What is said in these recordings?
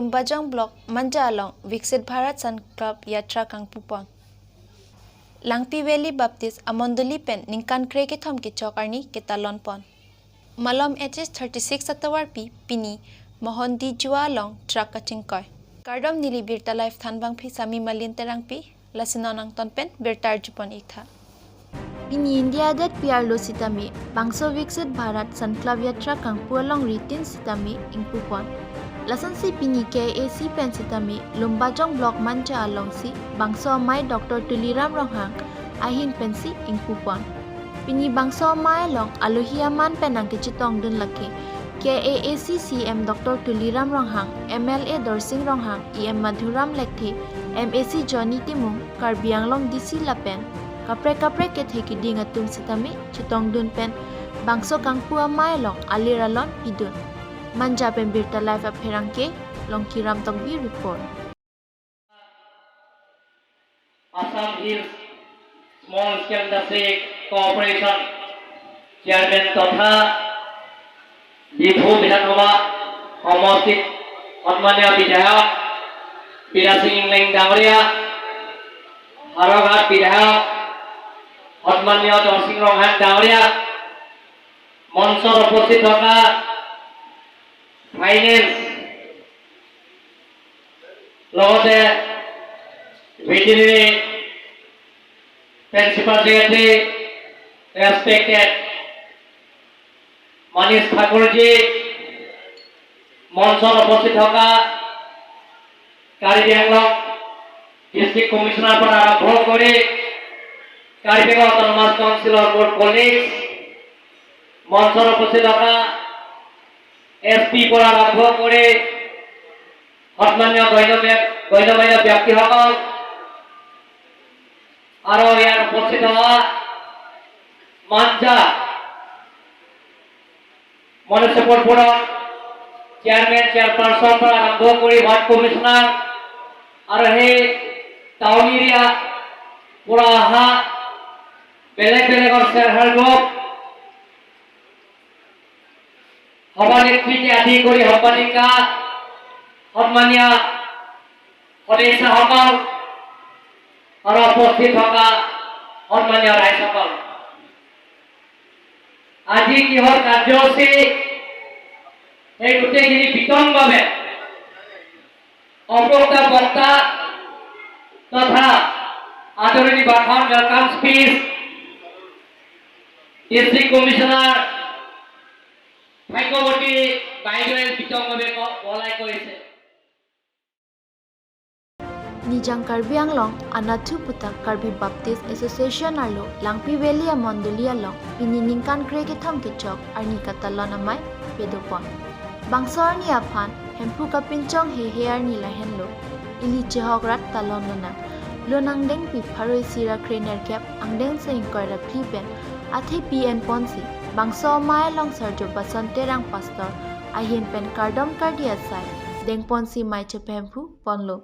Lumbajong Block Manja along Viksit Bharat Sankalp Yatra Kangpupon. Langpi Valley Baptist Amondoli pen ningkan kre ke thom ke chok arni ke talon pon. Malom HS 36 atawar pi pini mohon di jua long truck kachingkoi. Kardom nili birta life thanbang phi sami malin terang pi lasinonang tonpen birtar jupon ikha. Pini India det PR lo sitami bangso Viksit Bharat Sankalp Yatra kangpu along ritin sitami ingpupon. Lasan si pini KAC pen sitami Lumbajong Block Manja along si bangso mai Dr. Tuliram Ronghang ahin pen si ingpupon. Pini bangso mai long aluhia man penang kechitong dun laki KAAC CM Dr. Tuliram Ronghang, MLA Dorsing Ronghang, EM Madhuram Lekthe, MAC Johnny Timung, Karbi Anglong DC Lapen, kapre kapre ke theki ding atum sitami chitong dun pen bangso kangpu amai long aliralon pidun. Manja pen birta life apherangke Longkiram Tokbi report. Assam Hills Small Scale Industry Corporation Chairman তথা ডিফু বিধানসভা সমষ্টিত সন্মানীয় বিধায়ক বীৰা সিং ইংলেং ডাঙৰীয়া, হাওৰাঘাট বিধায়ক সন্মানীয় দৰসিং ৰংহাং ডাঙৰীয়া, মঞ্চত উপস্থিত থকা ফাইনেন্স লগতে ভেটেৰিনাৰি প্ৰিন্সিপাল সেক্ৰেটাৰি ৰেসপেক্টেড মনীষ ঠাকুৰজী, মঞ্চত উপস্থিত থকা কাৰ্বি আংলং ডিষ্ট্ৰিক্ট কমিশ্যনাৰ পৰা আৰম্ভ কৰি কাৰ্বি আংলং অট'নমাছ কাউন্সিলৰ মোৰ কলিগছ, মঞ্চত উপস্থিত থকা এছ পি পৰা আৰম্ভ কৰি সন্মানীয় গণ্যমান্য ব্যক্তিসকল আৰু ইয়াত উপস্থিত হোৱা মাঞ্জা মনুষ্যপৰ চেয়াৰমেন, চেয়াৰপাৰ্চন পৰা আৰম্ভ কৰি ৱাৰ্ড কমিশ্যনাৰ আৰু সেই টাউন এৰিয়া পৰা অহা বেলেগ বেলেগৰ চেল্ফ হেল্প গ্ৰুপ সভানেত্ৰীকে আদি কৰি সম্পাদিকা, সন্মানীয় সদস্যসকল আৰু উপস্থিত থকা সন্মানীয় ৰাইজসকল, আজি কিহৰ কাৰ্যসূচী সেই গোটেইখিনি বিতংভাৱে অপক্তা বক্তা তথা আদৰণি ভাষণ, welcome speech district commissioner ভাগ্যৱতী বাইদেৱে বিতংভাৱে বলাই কৰিছে। Nijang Karbi Anglong Anathu Puta Karbi Baptist Association arlo Langpi Valley Mondoli along pini ningkan kre ke thom ke chok arni katalon amai pedopon. Bangso arni aphan hempu kapin chong he he arni la henlo ili chehok rat talon lonang. Lonang deng pi pharoi sira krener cap angdeng se ingkoi ra phi pen athe PN ponsi bangso amai long sarjo basante rang pastor ahin pen kardom kardia sai deng ponsi mai chepemphu ponlo.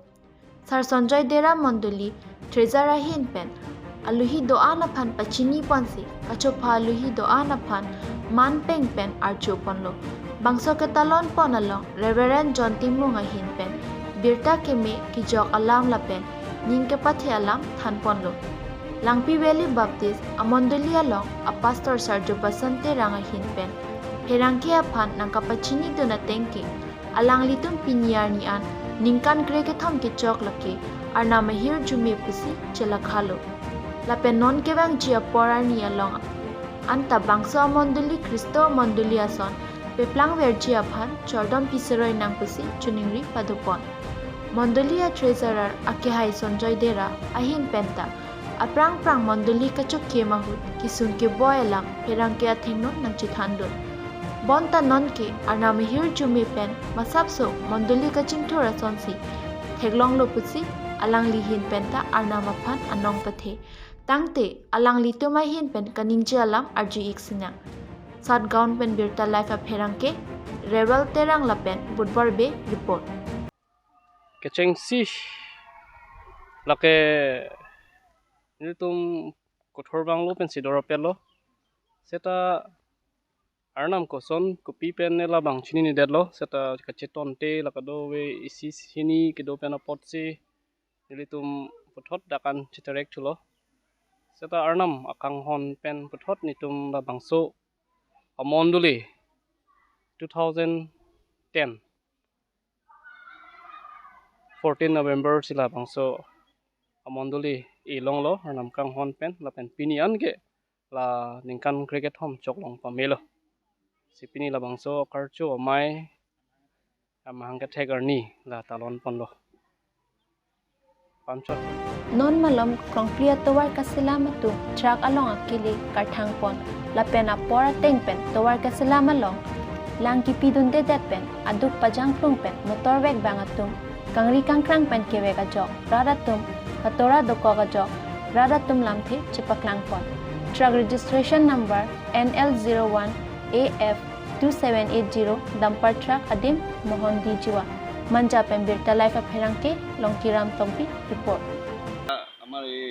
Sir Sanjay Dera Mondoli treasurer hin pen aluhi doa na phan pachini ponsi kachopha aluhi doa na phan man peng pen archo ponlo. Bangso ke talon pon along Reverend John Timung hin pen birta ke me ki jok alam la pen ning ke pathe alam than ponlo. Langpi Valley Baptist Amondoli along a pastor Sarjo Basante ranga hin pen herangke aphan nangka pachini dona tengke alang litum piniar ni an ningkan kre ke thom ke chok lake arna mahir jume pusi chela khalo. Lapen non kewang chia porar ni along anta bangso mondoli Kristo mondoli ason peplang ver chia phan chordom piseroi nang pusi chuningri padopon. Mondolia treasurer akehai Sanjay Dera ahin penta aprang prang mondoli kachok ke mahut kisun ke boelang perang ke athengnon nang chithandon. Bonta non ke arna mehir jume pen masapso mondoli kaching thora sonsi theglong lo pusi alang lihin penta arna maphan anong pathe tangte alang lituma hin pen kaningje alam arju iksina. Satgaon pen birta life apherangke rebel terang lapen budbar be report. Kecheng si lake nitum kothor banglo pen sidor pelo seta Arnam koson kopi pen ne la bang chini ni det lo seta kacheton te la kado we isi hini kedo pen a pot si nilitum puthot dakan chiterek chulo seta arnam akang hon pen puthot nitum la bangso amonduli 2010 14 November sila bangso amonduli ilong lo arnam kang hon pen la pen pinian ke la ningkan cricket hom chok long pamelo sipini la bangso karchu amai amahang ka thek arni la talon ponlo pamchot Non malom krongplia towar kasilama tu truck along akili karthang pon lapen apora teng pen towar kasilama long langki pidun de det pen aduk pajang plung pen motor wek bangatum kangri kangkrang pen kewek ajok radatum katora doko ajok radatum lamthe chipaklang pon truck registration number NL01 AF 2780 dumper truck adim Mohan Dijiwa manja pen birta life apherangke Longkiram Tompi report. আমাৰ এই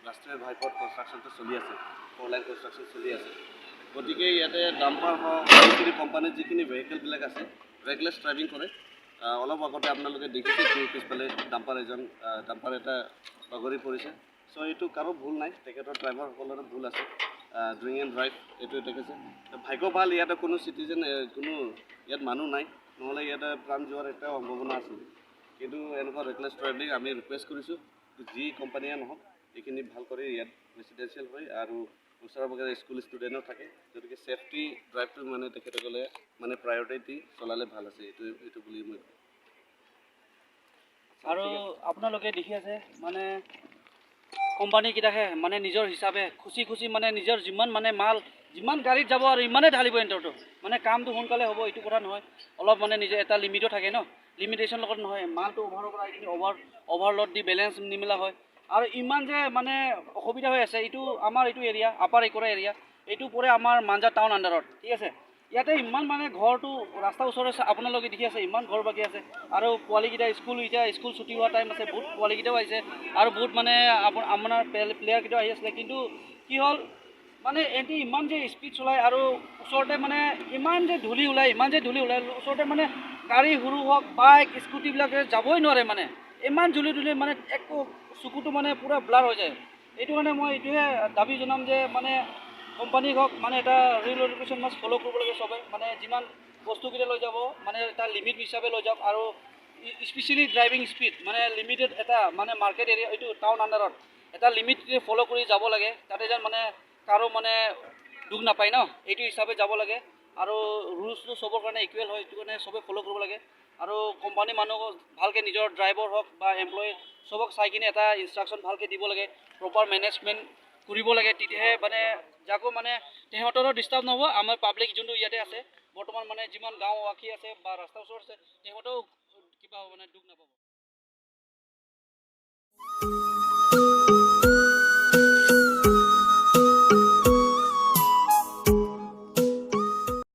ৰাষ্ট্ৰীয় ঘাইপথ কনষ্ট্ৰাকশ্যনটো চলি আছে, four line construction চলি আছে। গতিকে ইয়াতে ডাম্পাৰ হওক, যিখিনি কোম্পানীত যিখিনি ভেহিকেলবিলাক আছে, ৰেকলেছ ড্ৰাইভিং কৰে। অলপ আগতে আপোনালোকে দেখিছে কি পিছফালে ডাম্পাৰ এজন ডাম্পাৰ এটা বাগৰি পৰিছে। চ' এইটো কাৰো ভুল নাই, তেখেতৰ ড্ৰাইভাৰসকলৰো ভুল আছে। ড্ৰিংক এণ্ড ড্ৰাইভ এইটো দেখিছে। ভাগ্য ভাল ইয়াতে কোনো চিটিজেন, কোনো ইয়াত মানুহ নাই, নহ'লে ইয়াতে প্ৰাণ যোৱাৰ এটা সম্ভাৱনা আছিল। কিন্তু এনেকুৱা ৰেকলেছ ট্ৰেভেলিং আমি ৰিকুৱেষ্ট কৰিছোঁ, যি কোম্পানীয়ে নহওক এইখিনি ভাল কৰি ইয়াত ৰেচিডেঞ্চিয়েল হয় আৰু ওচৰে পাজৰে স্কুল ষ্টুডেণ্টো থাকে, গতিকে ছেফটি ড্ৰাইভটো মানে তেখেতসকলে মানে প্ৰায়ৰিটি দি চলালে ভাল আছে, এইটো বুলি মই কওঁ। আৰু আপোনালোকে দেখি আছে মানে কোম্পানীকেইটাহে মানে নিজৰ হিচাপে খুচি খুচি মানে নিজৰ যিমান মানে মাল যিমান গাড়ীত যাব আৰু ইমানেই ঢালিব এণ্টাৰটো, মানে কামটো সোনকালে হ'ব এইটো কথা নহয়, অলপ মানে নিজে এটা লিমিটো থাকে ন, লিমিটেশ্যন লগত নহয়, মালটো অভাৰৰ পৰা এইখিনি অভাৰলোড দি বেলেঞ্চ নিমিলা হয় আৰু ইমান যে মানে অসুবিধা হৈ আছে। এইটো আমাৰ এইটো এৰিয়া আপাৰ একৰা এৰিয়া, এইটো পৰে আমাৰ মাঞ্জা টাউন আণ্ডাৰত, ঠিক আছে। ইয়াতে ইমান মানে ঘৰটো ৰাস্তাৰ ওচৰতে আপোনালোকে দেখি আছে ইমান ঘৰ বাকী আছে আৰু পোৱালিকেইটা স্কুল এতিয়া স্কুল ছুটি হোৱা টাইম আছে, বহুত পোৱালিকেইটাও আহিছে আৰু বহুত মানে আপোনাৰ প্লেয়াৰকেইটাও আহি আছিলে। কিন্তু কি হ'ল মানে এহেঁতি ইমান যে স্পীড চলায় আৰু ওচৰতে মানে ইমান যে ধূলি ওলায়, ইমান যে ধূলি ওলায়, ওচৰতে মানে গাড়ী সৰু হওক বাইক স্কুটিবিলাকে যাবই নোৱাৰে, মানে ইমান ধূলি ধূলি মানে একো চকুটো মানে পূৰা ব্লাৰ হৈ যায়। এইটো কাৰণে মই এইটোহে দাবী জনাম যে মানে কোম্পানী হওক মানে এটা ৰুল ৰেগুলেশ্যন মাষ্ট ফ'ল' কৰিব লাগে চবে, মানে যিমান বস্তুকেইটা লৈ যাব মানে এটা লিমিট হিচাপে লৈ যাওক আৰু স্পেচিয়েলি ড্ৰাইভিং স্পীড মানে লিমিটেড এটা মানে মাৰ্কেট এৰিয়া এইটো টাউন আণ্ডাৰত এটা লিমিট ফ'ল' কৰি যাব লাগে, তাতে যেন মানে কাৰো মানে দুখ নাপায় ন, এইটো হিচাপে যাব লাগে আৰু ৰুলছটো চবৰ কাৰণে ইকুৱেল হয়, এইটো কাৰণে চবে ফ'ল' কৰিব লাগে আৰু কোম্পানী মানুহক ভালকৈ নিজৰ ড্ৰাইভাৰ হওক বা এমপ্লয়ী চবক চাই কিনে এটা ইনষ্ট্ৰাকশ্যন ভালকৈ দিব লাগে, প্ৰপাৰ মেনেজমেণ্ট কৰিব লাগে, তেতিয়াহে মানে যাকো মানে সিহঁতৰো ডিষ্টাৰ্ব নহ'ব, আমাৰ পাব্লিক যোনটো ইয়াতে আছে বৰ্তমান মানে যিমান গাঁওবাসী আছে বা ৰাস্তাৰ ওচৰত আছে সিহঁতেও কিবা মানে দুখ নাপাব।